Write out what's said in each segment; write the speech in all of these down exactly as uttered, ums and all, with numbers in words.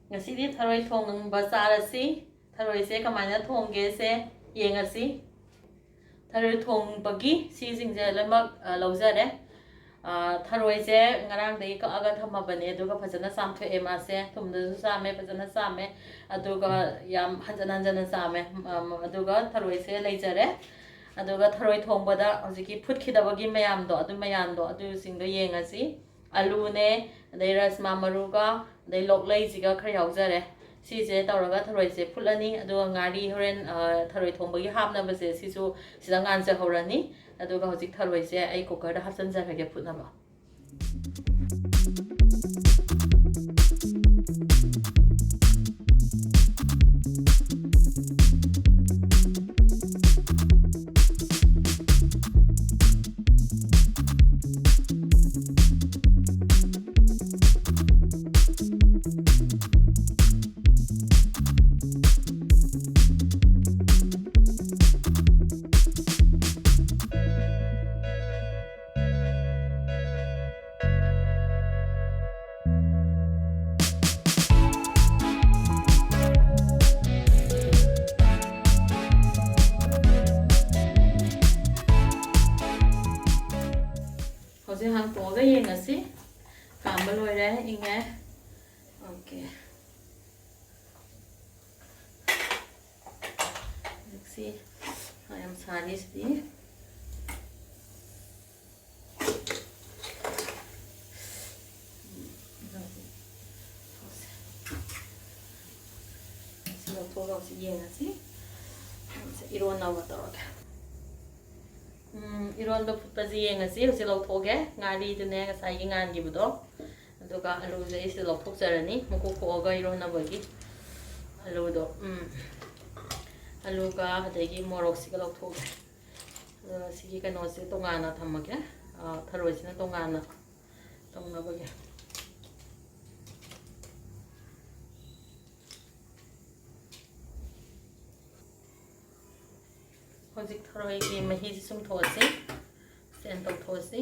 ꯉꯁꯤꯗꯤ ꯊꯔꯣꯏ ꯊꯣꯡꯕ ꯆꯥꯔꯁꯤ꯫ ꯊꯔꯣꯏꯁꯦ ꯀꯃꯥꯏꯅ ꯊꯣꯡꯒꯦꯁꯦ ꯌꯦꯡꯉꯁꯤ꯫ ꯊꯔꯣꯏ ꯊꯣꯡꯕꯒꯤ ꯁꯤꯁꯤꯡꯁꯦ ꯂꯣꯏꯅꯃꯛ, ꯑ, ꯂꯧꯖꯔꯦ꯫ ꯑ, ꯊꯔꯣꯏꯁꯦ ꯉꯔꯥꯡꯗꯒꯤ ꯀꯛꯑꯒ ꯊꯝꯃꯕꯅꯦ, ꯑꯗꯨꯒ ꯐꯖꯅ ꯆꯥꯝꯊꯣꯛꯑꯦ ꯃꯥꯁꯦ꯫ ꯊꯨꯝꯗꯁꯨ ꯆꯥꯝꯃꯦ, ꯐꯖꯅ ꯆꯥꯝꯃꯦ, ꯑꯗꯨꯒ ꯌꯥꯝ ꯍꯟꯖꯟ ꯍꯟꯖꯟꯅ ꯆꯥꯝꯃꯦ꯫ ꯑꯝ, ꯑꯗꯨꯒ ꯊꯔꯣꯏꯁꯦ ꯂꯩꯖꯔꯦ꯫ ꯑꯗꯨꯒ ꯊꯔꯣꯏ ꯊꯣꯡꯕꯗ ꯍꯧꯖꯤꯛꯀꯤ ꯐꯨꯠꯈꯤꯗꯕꯒꯤ ꯃꯌꯥꯝꯗꯣ, ꯑꯗꯨ ꯃꯌꯥꯝꯗꯣ, ꯑꯗꯨꯁꯤꯡꯗꯣ ꯌꯦꯡꯉꯁꯤ꯫ ꯑꯂꯨꯅꯦ, ꯑꯗꯩ ꯔꯁꯃꯥ ꯃꯔꯨꯒ, ꯑꯗꯩ ꯂꯣꯛꯂꯩꯁꯤꯒ ꯈꯔ ꯌꯥꯎꯖꯔꯦ꯫ ꯁꯤꯁꯦ ꯇꯧꯔꯒ ꯊꯔꯣꯏꯁꯦ ꯐꯨꯠꯂꯅꯤ꯫ ꯑꯗꯨꯒ ꯉꯥꯔꯤ ꯍꯣꯔꯦꯟ, ꯑ, ꯊꯔꯣꯏ ꯊꯣꯡꯕꯒꯤ ꯍꯥꯞꯅꯕꯁꯦ ꯁꯤꯁꯨ ꯁꯤꯗ ꯉꯥꯟꯖꯍꯧꯔꯅꯤ꯫ ꯑꯗꯨꯒ ꯍꯧꯖꯤꯛ ꯊꯔꯣꯏꯁꯦ ꯑꯩ cookerꯗ ꯍꯥꯞꯆꯤꯟꯖꯔꯒꯦ ꯐꯨꯠꯅꯕ꯫ ꯍꯧꯖꯤꯛ ꯍꯥꯡꯇꯣꯛꯑꯒ ꯌꯦꯡꯉꯁꯤ꯫ ꯀꯥꯝꯕ ꯂꯣꯏꯔꯦ, ꯏꯪꯉꯦ꯫ Okay꯫ ꯍꯧꯖꯤꯛꯁꯤ ꯌꯥꯝ ꯁꯥꯔꯤ ꯁꯤꯗꯤ꯫ ꯁꯤ ꯂꯧꯊꯣꯛꯑꯒ ꯍꯧꯖꯤꯛ ꯌꯦꯡꯉꯁꯤ꯫ ꯁꯤ ꯏꯔꯣꯟꯅꯕ ꯇꯧꯔꯒꯦ꯫ ꯎꯝ, ꯏꯔꯣꯟꯕ ꯐꯨꯠꯄꯁꯦ ꯌꯦꯡꯉꯁꯤ꯫ ꯍꯧꯖꯤꯛ ꯂꯧꯊꯣꯛꯑꯒꯦ꯫ ꯉꯥꯔꯤꯗꯨꯅꯦ ꯉꯁꯥꯏꯒꯤ ꯉꯥꯟꯈꯤꯕꯗꯣ꯫ ꯑꯗꯨꯒ ꯑꯂꯨꯁꯦ ꯑꯩ ꯁꯤꯗ ꯂꯧꯊꯣꯛꯆꯔꯅꯤ꯫ ꯃꯀꯨ ꯈꯣꯛꯑꯒ ꯏꯔꯣꯟꯅꯕꯒꯤ ꯑꯂꯨꯗꯣ, ꯎꯝ, ꯑꯂꯨꯒ ꯑꯗꯒꯤ ꯃꯣꯔꯣꯛꯁꯤꯒ ꯂꯧꯊꯣꯛꯑꯒꯦ꯫ ꯑꯗꯨꯒ ꯁꯤꯒꯤ ꯀꯩꯅꯣꯁꯦ ꯇꯣꯉꯥꯟꯅ ꯊꯝꯃꯒꯦ꯫ ꯑ, ꯊꯔꯣꯏꯁꯤꯅ ꯇꯣꯉꯥꯟꯅ ꯇꯧꯅꯕꯒꯤ꯫ ꯍꯧꯖꯤꯛ ꯊꯔꯣꯏꯒꯤ ꯃꯍꯤꯁꯤ ꯁꯨꯝ ꯊꯣꯛꯑꯁꯤ, strain ꯇꯧꯊꯣꯛꯑꯁꯤ꯫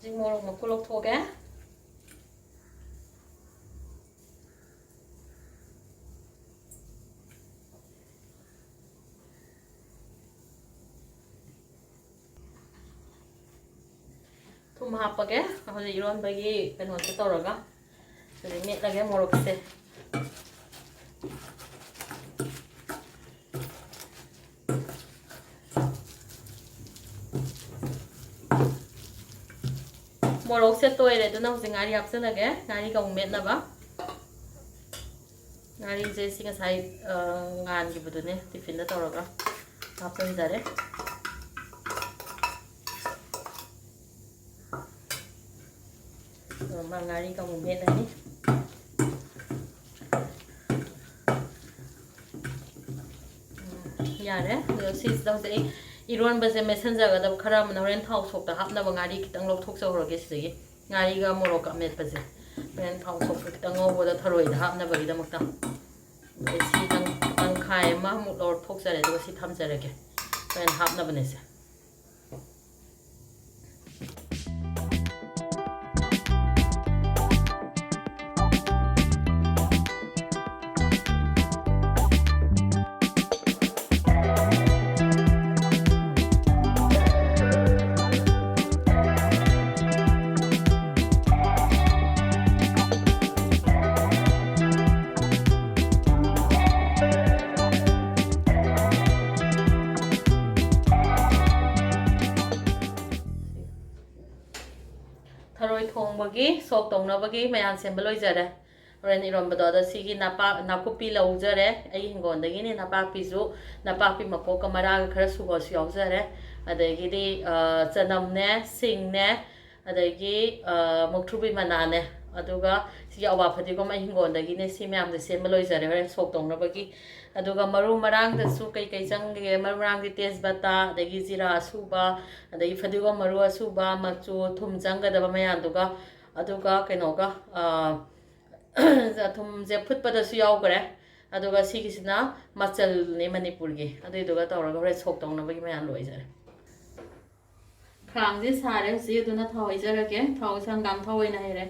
ꯍꯧꯖꯤꯛ ꯃꯣꯔꯣꯛ ꯃꯀꯨ ꯂꯧꯊꯣꯛꯑꯒꯦ꯫ ꯊꯨꯝ ꯍꯥꯞꯄꯒꯦ꯫ ꯍꯧꯖꯤꯛ ꯏꯔꯣꯟꯕꯒꯤ ꯀꯩꯅꯣꯁꯦ ꯇꯧꯔꯒ ꯍꯧꯖꯤꯛ ꯃꯦꯠꯂꯒꯦ ꯃꯣꯔꯣꯛꯁꯦ꯫ ꯃꯣꯔꯣꯛꯁꯦ ꯇꯣꯏꯔꯦ, ꯑꯗꯨꯅ ꯍꯧꯖꯤꯛ ꯉꯥꯔꯤ ꯍꯥꯞꯆꯤꯜꯂꯒꯦ, ꯉꯥꯔꯤꯒ ꯑꯃꯨꯛ ꯃꯦꯠꯅꯕ꯫ ꯉꯥꯔꯤꯁꯦ ꯁꯤ ꯉꯁꯥꯏ, ꯑ, ꯉꯥꯟꯈꯤꯕꯗꯨꯅꯦ, ꯇꯤꯐꯤꯟꯗ ꯇꯧꯔꯒ ꯍꯥꯞꯆꯤꯟꯖꯔꯦ꯫ ꯑ, ꯃꯥ ꯉꯥꯔꯤꯒ ꯑꯃꯨꯛ ꯃꯦꯠꯂꯅꯤ꯫ ꯎꯝ, ꯌꯥꯔꯦ꯫ ꯑꯗꯣ ꯁꯤꯁꯤꯗ ꯍꯧꯖꯤꯛ ꯑꯩ ꯏꯔꯣꯟꯕꯁꯦ ꯃꯦꯠꯁꯟꯖꯒꯗꯕ ꯈꯔ ꯑꯃꯅ ꯍꯣꯔꯦꯟ ꯊꯥꯎ ꯁꯣꯛꯇ ꯍꯥꯞꯅꯕ ꯉꯥꯔꯤ ꯈꯤꯇꯪ ꯂꯧꯊꯣꯛꯆꯍꯧꯔꯒꯦ ꯁꯤꯗꯒꯤ꯫ ꯉꯥꯔꯤꯒ ꯃꯣꯔꯣꯛꯀ ꯑꯃꯦꯠꯄꯁꯦ ꯍꯣꯔꯦꯟ ꯊꯥꯎ ꯁꯣꯛꯇ ꯈꯤꯇꯪ ꯉꯧꯕꯗ ꯊꯔꯣꯏꯗ ꯍꯥꯞꯅꯕꯒꯤꯗꯃꯛꯇ꯫ ꯑꯗꯩ ꯁꯤ ꯇꯪ-, ꯇꯪꯈꯥꯏ ꯑꯃꯃꯨꯛ ꯂꯧꯊꯣꯛꯆꯔꯦ, ꯑꯗꯨꯒ ꯁꯤ ꯊꯝꯖꯔꯒꯦ꯫ ꯍꯣꯔꯦꯟ ꯍꯥꯞꯅꯕꯅꯦꯁꯦ꯫ ꯊꯔꯣꯏ ꯊꯣꯡꯕꯒꯤ ꯁꯣꯛ ꯇꯧꯅꯕꯒꯤ ꯃꯌꯥꯟ ꯁꯦꯝꯕ ꯂꯣꯏꯖꯔꯦ꯫ ꯍꯣꯔꯦꯟ ꯏꯔꯣꯟꯕꯗꯣ, ꯑꯗꯣ ꯁꯤꯒꯤ ꯅꯄꯥꯛ-, ꯅꯥꯀꯨꯞꯄꯤ ꯂꯧꯖꯔꯦ꯫ ꯑꯩꯒꯤ ꯍꯤꯡꯒꯣꯜꯗꯒꯤꯅꯤ꯫ ꯅꯄꯥꯛꯄꯤꯁꯨ, ꯅꯄꯥꯛꯄꯤ ꯃꯀꯣꯛꯀ ꯃꯔꯥꯒ ꯈꯔ ꯁꯨꯕꯁꯨ ꯌꯥꯎꯖꯔꯦ꯫ ꯑꯗꯒꯤꯗꯤ, ꯑ, ꯆꯅꯝꯅꯦ, ꯁꯤꯡꯅꯦ, ꯑꯗꯒꯤ, ꯑ, ꯃꯨꯛꯊ꯭ꯔꯨꯕꯤ ꯃꯅꯥꯅꯦ꯫ ꯑꯗꯨꯒ ꯁꯤꯒꯤ ꯑꯋꯥ ꯐꯗꯤꯒꯣꯝ ꯑꯩ ꯍꯤꯡꯒꯣꯜꯗꯒꯤꯅꯦ꯫ ꯁꯤ ꯃꯌꯥꯝꯁꯦ ꯁꯦꯝꯕ ꯂꯣꯏꯖꯔꯦ ꯍꯣꯔꯦꯟ ꯁꯣꯛ ꯇꯧꯅꯕꯒꯤ꯫ ꯑꯗꯨꯒ ꯃꯔꯨ ꯃꯔꯥꯡꯗꯁꯨ ꯀꯩ ꯀꯩ ꯆꯪꯒꯦ? ꯃꯔꯨ ꯃꯔꯥꯡꯗꯤ ꯇꯦꯖꯄꯇꯥ, ꯑꯗꯒꯤ ꯖꯤꯔꯥ ꯑꯁꯨꯕ, ꯑꯗꯒꯤ ꯐꯗꯤꯒꯣꯝ ꯃꯔꯨ ꯑꯁꯨꯕ, ꯃꯆꯨ, ꯊꯨꯝ ꯆꯪꯒꯗꯕ ꯃꯌꯥꯝꯗꯨꯒ, ꯑꯗꯨꯒ ꯀꯩꯅꯣꯒ, ꯑ, ꯊꯨꯝꯁꯦ ꯐꯨꯠꯄꯗꯁꯨ ꯌꯥꯎꯈ꯭ꯔꯦ꯫ ꯑꯗꯨꯒ ꯁꯤꯒꯤꯁꯤꯅ ꯃꯆꯜꯅꯦ ꯃꯅꯤꯄꯨꯔꯒꯤ꯫ ꯑꯗꯨꯏꯗꯨꯒ ꯇꯧꯔꯒ ꯍꯣꯔꯦꯟ ꯁꯣꯛ ꯇꯧꯅꯕꯒꯤ ꯃꯌꯥꯝ ꯂꯣꯏꯖꯔꯦ꯫ ꯈꯥꯡꯁꯦ ꯁꯥꯔꯦ ꯍꯧꯖꯤꯛ, ꯑꯗꯨꯅ ꯊꯥꯎ ꯍꯩꯖꯔꯒꯦ꯫ ꯊꯥꯎꯁꯦ ꯍꯪꯒꯥꯝ ꯊꯥꯎ ꯑꯣꯏꯅ ꯍꯩꯔꯦ꯫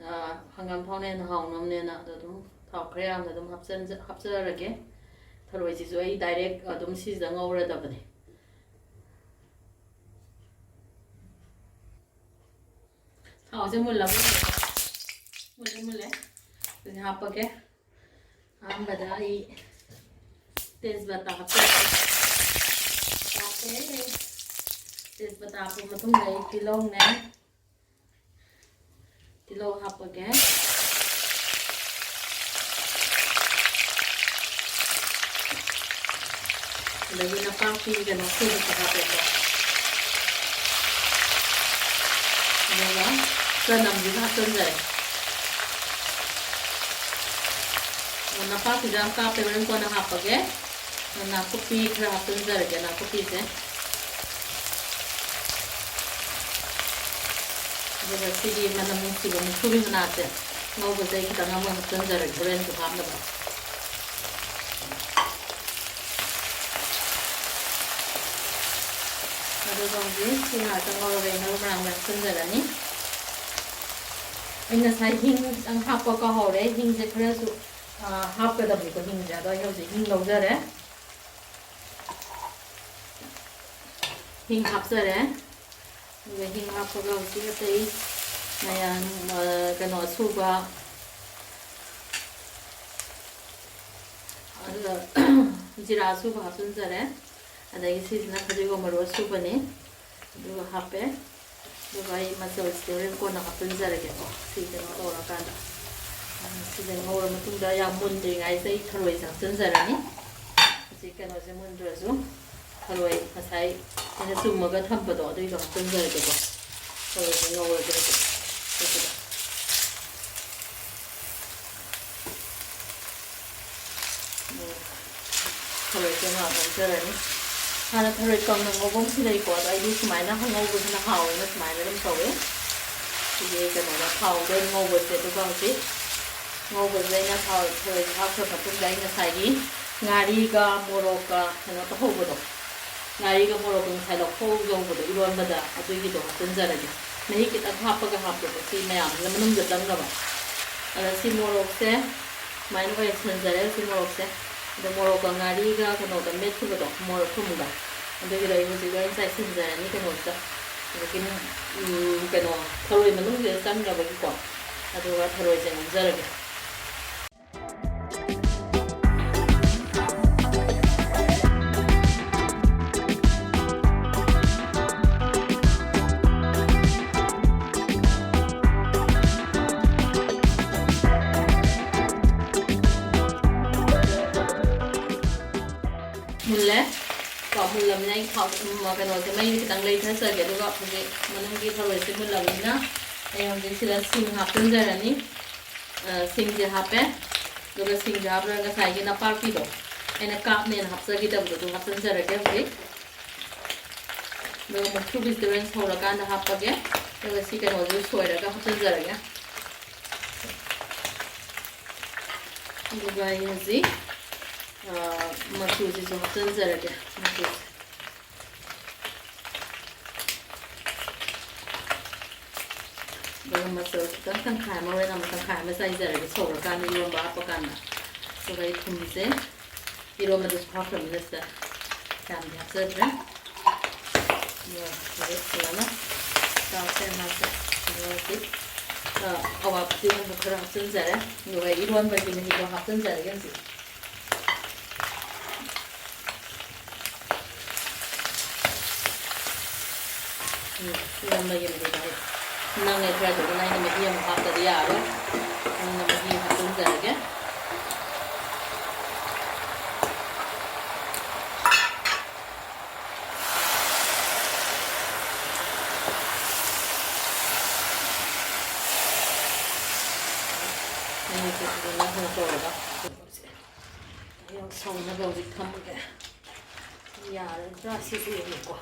ꯑ, ꯍꯪꯒꯥꯝ ꯊꯥꯎꯅ ꯍꯦꯟꯅ ꯍꯥꯎꯅꯕꯅꯦꯅ, ꯑꯗꯣ ꯑꯗꯨꯝ ꯊꯥꯎ ꯈꯔ ꯌꯥꯝꯅ ꯑꯗꯨꯝ ꯍꯥꯞꯆꯟꯖ-, ꯍꯥꯞꯆꯔꯒꯦ꯫ ꯊꯔꯣꯏꯁꯤꯁꯨ ꯑꯩ direct ꯑꯗꯨꯝ ꯁꯤꯁꯤꯗ ꯉꯧꯔꯗꯕꯅꯦ꯫ ꯊꯥꯎꯁꯦ ꯃꯨꯜꯂꯕ ꯌꯦꯡꯉꯣ꯫ ꯃꯨꯜꯂꯦ, ꯃꯨꯜꯂꯦ꯫ ꯑꯗꯨꯗꯤ ꯍꯥꯞꯄꯒꯦ꯫ ꯑꯍꯥꯟꯕꯗ ꯑꯩ ꯇꯦꯖꯄꯇꯥ ꯍꯥꯞꯆꯔꯛꯀꯦ꯫ ꯍꯥꯞꯄꯦ꯫ ꯇꯦꯖꯄꯇꯥ ꯍꯥꯞꯄ ꯃꯇꯨꯡꯗ ꯑꯩ ꯇꯤꯜꯍꯧꯅꯦ꯫ ꯇꯤꯜꯍꯧ ꯍꯥꯞꯄꯒꯦ꯫ ꯑꯗꯒꯤ ꯅꯄꯥꯛꯄꯤ ꯀꯩꯅꯣ ꯁꯨꯕꯁꯨ ꯍꯥꯞꯄꯦꯀꯣ꯫ ꯑꯗꯨꯒ ꯆꯅꯝꯁꯤꯁꯨ ꯍꯥꯞꯆꯤꯟꯖꯔꯦ꯫ ꯑꯗꯣ ꯅꯄꯥꯛꯄꯤꯁꯦ ꯌꯥꯝ ꯀꯥꯞꯄꯦ, ꯍꯣꯔꯦꯟ ꯀꯣꯟꯅ ꯍꯥꯞꯄꯒꯦ꯫ ꯑꯗꯣ ꯅꯥꯀꯨꯞꯄꯤ ꯈꯔ ꯍꯥꯞꯆꯤꯟꯖꯔꯒꯦ, ꯅꯥꯀꯨꯞꯄꯤꯁꯦ꯫ ꯑꯗꯨꯒ ꯁꯤꯒꯤ ꯃꯅꯝ ꯅꯨꯡꯁꯤꯕ ꯃꯨꯛꯊ꯭ꯔꯨꯕꯤ ꯃꯅꯥꯁꯦ ꯉꯧꯕꯁꯦ ꯑꯩ ꯈꯤꯇꯪ ꯑꯃ ꯍꯥꯞꯆꯤꯟꯖꯔꯒꯦ, ꯍꯣꯔꯦꯟꯁꯨ ꯍꯥꯞꯅꯕ꯫ ꯑꯗꯨꯒ ꯍꯧꯖꯤꯛ ꯁꯤ ꯉꯥꯛꯇ ꯉꯧꯔꯒ ꯑꯩ ꯃꯔꯨ ꯃꯔꯥꯡ ꯍꯥꯞꯆꯤꯟꯖꯔꯅꯤ꯫ ꯑꯩ ꯉꯁꯥꯏ ꯍꯤꯡ ꯈꯤꯇꯪ ꯍꯥꯞꯄ ꯀꯥꯎꯍꯧꯔꯦ꯫ ꯍꯤꯡꯁꯦ ꯈꯔꯁꯨ, ꯑ, ꯍꯥꯞꯀꯗꯕꯅꯤꯀꯣ ꯍꯤꯡꯁꯦ꯫ ꯑꯗꯣ ꯑꯩ ꯍꯧꯖꯤꯛ ꯍꯤꯡ ꯂꯧꯖꯔꯦ꯫ ꯍꯤꯡ ꯍꯥꯞꯆꯔꯦ꯫ ꯑꯗꯨꯒ ꯍꯤꯡ ꯍꯥꯞꯄꯒ ꯍꯧꯖꯤꯛ ꯑꯇꯩ ꯃꯌꯥꯝ, ꯑ, ꯀꯩꯅꯣ ꯑꯁꯨꯕ, ꯑꯗꯨꯒ ꯖꯤꯔꯥ ꯑꯁꯨꯕ ꯍꯥꯞꯆꯤꯟꯖꯔꯦ꯫ ꯑꯗꯒꯤ ꯁꯤꯁꯤꯅ ꯐꯗꯤꯒꯣꯝ ꯃꯔꯨ ꯑꯁꯨꯕꯅꯤ꯫ ꯑꯗꯨꯒ ꯍꯥꯞꯄꯦ꯫ ꯑꯗꯨꯒ ꯑꯩ ꯃꯆꯜꯁꯤꯗꯤ ꯍꯣꯔꯦꯟ ꯀꯣꯟꯅ ꯍꯥꯞꯆꯤꯟꯖꯔꯒꯦꯀꯣ, ꯁꯤ ꯀꯩꯅꯣ ꯇꯧꯔꯀꯥꯟꯗ꯫ ꯁꯤꯁꯦ ꯉꯧꯔ ꯃꯇꯨꯡꯗ ꯌꯥꯝ ꯃꯨꯟꯗ꯭ꯔꯤꯉꯩꯁꯤꯗ ꯑꯩ ꯊꯔꯣꯏꯁꯦ ꯍꯥꯞꯆꯤꯟꯖꯔꯅꯤ꯫ ꯍꯧꯖꯤꯛ ꯀꯩꯅꯣꯁꯦ ꯃꯨꯟꯗ꯭ꯔꯁꯨ ꯊꯔꯣꯏ ꯉꯁꯥꯏ ꯑꯩꯅ ꯆꯨꯝꯃꯒ ꯊꯝꯕꯗꯣ ꯑꯗꯨꯏꯗꯣ ꯍꯥꯞꯆꯤꯟꯖꯔꯒꯦꯀꯣ꯫ ꯊꯔꯣꯏꯁꯦ ꯉꯧꯔꯒꯦ ꯍꯧꯖꯤꯛ꯫ ꯁꯤꯁꯤꯗ꯫ ꯊꯔꯣꯏꯁꯦ ꯉꯥꯏꯍꯥꯛ ꯉꯧꯖꯔꯅꯤ꯫ ꯍꯥꯟꯅ ꯊꯔꯣꯏ ꯀꯪꯅ ꯉꯧꯕ ꯑꯃꯁꯨ ꯂꯩꯀꯣ, ꯑꯗꯣ ꯑꯩꯗꯤ ꯁꯨꯃꯥꯏꯅ ꯉꯧꯕꯁꯤꯅ ꯍꯥꯎꯋꯦꯅ ꯁꯨꯃꯥꯏꯅ ꯑꯗꯨꯝ ꯇꯧꯋꯦ꯫ ꯁꯤꯒꯤ ꯀꯩꯅꯣꯗ ꯊꯥꯎꯗ ꯑꯣꯏꯅ ꯉꯧꯕꯁꯦ, ꯑꯗꯨꯒ ꯍꯧꯖꯤꯛ ꯉꯧꯕꯁꯤꯗ ꯑꯩꯅ ꯊꯥꯎ, ꯊꯔꯣꯏꯁꯦ ꯍꯥꯞꯈ꯭ꯔ ꯃꯇꯨꯡꯗ ꯑꯩ ꯉꯁꯥꯏꯒꯤ ꯉꯥꯔꯤꯒ ꯃꯣꯔꯣꯛꯀ ꯀꯩꯅꯣ ꯇꯧꯍꯧꯕꯗꯣ, ꯉꯥꯔꯤꯒ ꯃꯣꯔꯣꯛꯀ ꯉꯁꯥꯏ ꯂꯧꯊꯣꯛꯍꯧꯕꯗꯣ ꯏꯔꯣꯟꯕꯗ, ꯑꯗꯨꯒꯤꯗꯣ ꯍꯥꯞꯆꯤꯟꯖꯔꯒꯦ꯫ ꯃꯍꯤ ꯈꯤꯇꯪ ꯍꯥꯞꯄꯒ ꯍꯥꯞꯄꯗꯣ ꯁꯤ ꯃꯌꯥꯝꯁꯤꯅ ꯃꯅꯨꯡꯗ ꯆꯪꯅꯕ꯫ ꯑꯗ ꯁꯤ ꯃꯣꯔꯣꯛꯁꯦ ꯁꯨꯃꯥꯏꯅ ꯑꯣꯏꯅ ꯁꯨꯅꯖꯔꯦ꯫ ꯁꯤ ꯃꯣꯔꯣꯛꯁꯦ, ꯑꯗ ꯃꯣꯔꯣꯛꯀ ꯉꯥꯔꯤꯒ ꯀꯩꯅꯣꯗ ꯃꯦꯠꯈꯤꯕꯗꯣ, ꯃꯣꯔꯣꯛ ꯊꯨꯝꯒ, ꯑꯗꯨꯒꯤꯗꯣ ꯑꯩ ꯍꯧꯖꯤꯛ ꯂꯣꯏꯅ ꯆꯥꯏꯁꯤꯟꯖꯔꯅꯤ ꯀꯩꯅꯣꯁꯤꯗ꯫ ꯑꯗꯒꯤ, ꯎꯝ, ꯀꯩꯅꯣ, ꯊꯔꯣꯏ ꯃꯅꯨꯡꯁꯤꯗ ꯆꯪꯅꯕꯒꯤꯀꯣ꯫ ꯑꯗꯨꯒ ꯊꯔꯣꯏꯁꯦ ꯉꯧꯖꯔꯒꯦ꯫ ꯃꯨꯜꯂꯦ꯫ ꯀꯣ, ꯃꯨꯜꯂꯕꯅꯤꯅ ꯑꯩ ꯊꯥꯎ, ꯎꯝ, ꯀꯩꯅꯣꯁꯦ, ꯃꯩꯁꯦ ꯈꯤꯇꯪ ꯂꯩꯊꯖꯒꯦ꯫ ꯑꯗꯨꯒ ꯍꯧꯖꯤꯛ ꯃꯅꯨꯡꯒꯤ ꯊꯔꯣꯏꯁꯦ ꯃꯨꯜꯂꯕꯅꯤꯅ ꯑꯩ ꯍꯧꯖꯤꯛ ꯁꯤꯗ ꯁꯤꯡ ꯍꯥꯞꯆꯤꯟꯖꯔꯅꯤ꯫ ꯑ, ꯁꯤꯡꯁꯦ ꯍꯥꯞꯄꯦ꯫ ꯑꯗꯨꯒ ꯁꯤꯡꯁꯦ ꯍꯥꯞꯄ ꯂꯣꯏꯔꯒ ꯉꯁꯥꯏꯒꯤ ꯅꯄꯥꯛꯄꯤꯗꯣ, ꯑꯩꯅ ꯀꯥꯞꯅꯦꯅ ꯍꯥꯞꯆꯈꯤꯗꯕꯗꯣ, ꯑꯗꯨ ꯍꯥꯞꯆꯤꯟꯖꯔꯒꯦ ꯍꯧꯖꯤꯛ꯫ ꯑꯗꯨꯒ ꯃꯨꯛꯊ꯭ꯔꯨꯕꯤꯁꯦ ꯍꯣꯔꯦꯟ ꯁꯧꯔꯀꯥꯟꯗ ꯍꯥꯞꯄꯒꯦ꯫ ꯑꯗꯨꯒ ꯁꯤ ꯀꯩꯅꯣꯁꯦ ꯁꯣꯏꯔꯒ ꯍꯥꯞꯆꯤꯟꯖꯔꯒꯦ꯫ ꯑꯗꯨꯒ ꯑꯩ ꯍꯧꯖꯤꯛ, ꯑ, ꯃꯆꯨꯁꯤꯁꯨ ꯍꯥꯞꯆꯤꯟꯖꯔꯒꯦ꯫ ꯃꯆꯨꯁꯦ꯫ ꯑꯗꯨꯒ ꯃꯆꯜ ꯈꯤꯇꯪ, ꯇꯪꯈꯥꯏ ꯑꯃ, ꯍꯣꯔꯦꯟ ꯑꯃꯨꯛ ꯇꯪꯈꯥꯏ ꯑꯃ ꯆꯥꯏꯖꯔꯒꯦ ꯁꯧꯔꯀꯥꯟꯗ, ꯏꯔꯣꯟꯕ ꯍꯥꯞꯄꯀꯥꯟꯗ꯫ ꯑꯗꯨꯒ ꯑꯩ ꯊꯨꯝꯁꯦ ꯏꯔꯣꯟꯕꯗꯁꯨ ꯍꯥꯞꯈ꯭ꯔꯕꯅꯤꯅ ꯁꯤꯗ ꯌꯥꯝꯗꯤ ꯍꯥꯞꯆꯗ꯭ꯔꯦ꯫ ꯑꯗꯨꯒ ꯍꯧꯖꯤꯛ ꯐꯖꯅ ꯆꯥꯛꯁꯦ ꯃꯥꯁꯦ ꯍꯧꯖꯤꯛ, ꯑ, ꯑꯋꯥ ꯆꯦꯡ ꯑꯃ ꯈꯔ ꯍꯥꯞꯆꯤꯟꯖꯔꯦ꯫ ꯑꯗꯨꯒ ꯏꯔꯣꯟꯕꯒꯤ ꯃꯍꯤꯗꯣ ꯍꯥꯞꯆꯤꯟꯖꯔꯒꯦ ꯍꯧꯖꯤꯛ꯫ ꯎꯝ, ꯏꯔꯣꯟꯕꯒꯤ ꯃꯍꯤꯗꯣ ꯑꯩ ꯅꯪꯉꯦ ꯈꯔꯗꯤ, ꯑꯗꯨꯅ ꯑꯩꯅ ꯃꯍꯤ ꯑꯃꯨꯛ ꯍꯥꯞꯇꯗꯤ ꯌꯥꯔꯔꯣꯏ꯫ ꯑꯗꯨꯅ ꯃꯍꯤ ꯍꯥꯞꯆꯤꯟꯖꯔꯒꯦ꯫ ꯃꯍꯤꯁꯦ ꯐꯖꯅ ꯀꯩꯅꯣ ꯇꯧꯔꯒ ꯌꯥꯝ ꯁꯧꯅꯕ ꯍꯧꯖꯤꯛ ꯊꯝꯃꯒꯦ꯫ ꯌꯥꯔꯗ꯭ꯔꯥ ꯁꯤꯁꯨ ꯌꯦꯡꯉꯨꯀꯣ꯫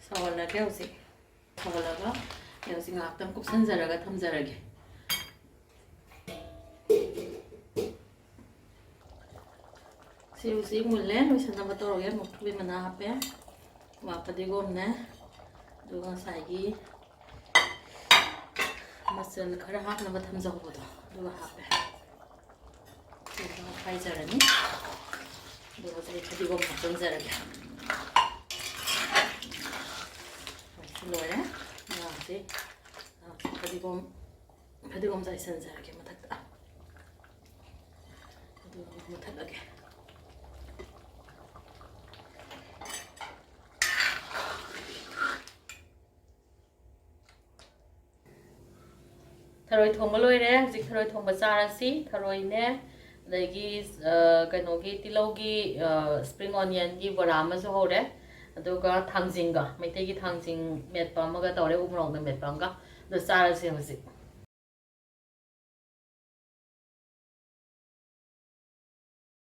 ꯁꯧꯍꯜꯂꯒꯦ ꯍꯧꯖꯤꯛ꯫ ꯁꯧꯍꯜꯂꯒ ꯑꯩ ꯍꯧꯖꯤꯛ ꯉꯥꯏꯍꯥꯛꯇꯪ ꯀꯨꯞꯁꯟꯖꯔꯒ ꯊꯝꯖꯔꯒꯦ꯫ ꯁꯤ ꯍꯧꯖꯤꯛ ꯃꯨꯜꯂꯦ, ꯂꯣꯏꯁꯟꯅꯕ ꯇꯧꯔꯒꯦ꯫ ꯃꯨꯛꯊ꯭ꯔꯨꯕꯤ ꯃꯅꯥ ꯍꯥꯞꯄꯦ, ꯋꯥ ꯐꯗꯤꯒꯣꯝꯅꯦ, ꯑꯗꯨꯒ ꯉꯁꯥꯏꯒꯤ ꯃꯆꯜ ꯈꯔ ꯍꯥꯞꯅꯕ ꯊꯝꯖꯍꯧꯕꯗꯣ ꯑꯗꯨꯒ ꯍꯥꯞꯄꯦ꯫ ꯁꯤꯁꯨ ꯍꯥꯏꯖꯔꯅꯤ꯫ ꯑꯗꯨꯒ ꯍꯧꯖꯤꯛ ꯐꯗꯤꯒꯣꯝ ꯍꯥꯞꯆꯤꯟꯖꯔꯒꯦ꯫ ꯁꯤ ꯂꯣꯏꯔꯦ꯫ ꯉꯥꯁꯤ ꯐꯗꯤꯒꯣꯝ ꯐꯗꯤꯒꯣꯝ ꯆꯥꯏꯁꯤꯟꯖꯔꯒꯦ ꯃꯊꯛꯇ꯫ ꯑꯗꯨꯒ ꯃꯨꯊꯠꯂꯒꯦ꯫ ꯊꯔꯣꯏ ꯊꯣꯡꯕ ꯂꯣꯏꯔꯦ꯫ ꯍꯧꯖꯤꯛ ꯊꯔꯣꯏ ꯊꯣꯡꯕ ꯆꯥꯔꯁꯤ꯫ ꯊꯔꯣꯏꯅꯦ, ꯑꯗꯒꯤ, ꯑ, ꯀꯩꯅꯣꯒꯤ ꯇꯤꯜꯍꯧꯒꯤ, ꯑ, spring onionꯒꯤ ꯕꯣꯔꯥ ꯑꯃꯁꯨ ꯍꯧꯔꯦ꯫ ꯑꯗꯨꯒ ꯊꯥꯡꯖꯤꯡꯒ, ꯃꯩꯇꯩꯒꯤ ꯊꯥꯡꯖꯤꯡ ꯃꯦꯠꯄ ꯑꯃꯒ ꯇꯧꯔꯦ, ꯎ ꯃꯣꯔꯣꯛꯅ ꯃꯦꯠꯄ ꯑꯃꯒ꯫ ꯑꯗꯨ ꯆꯥꯔꯁꯦ ꯍꯧꯖꯤꯛ꯫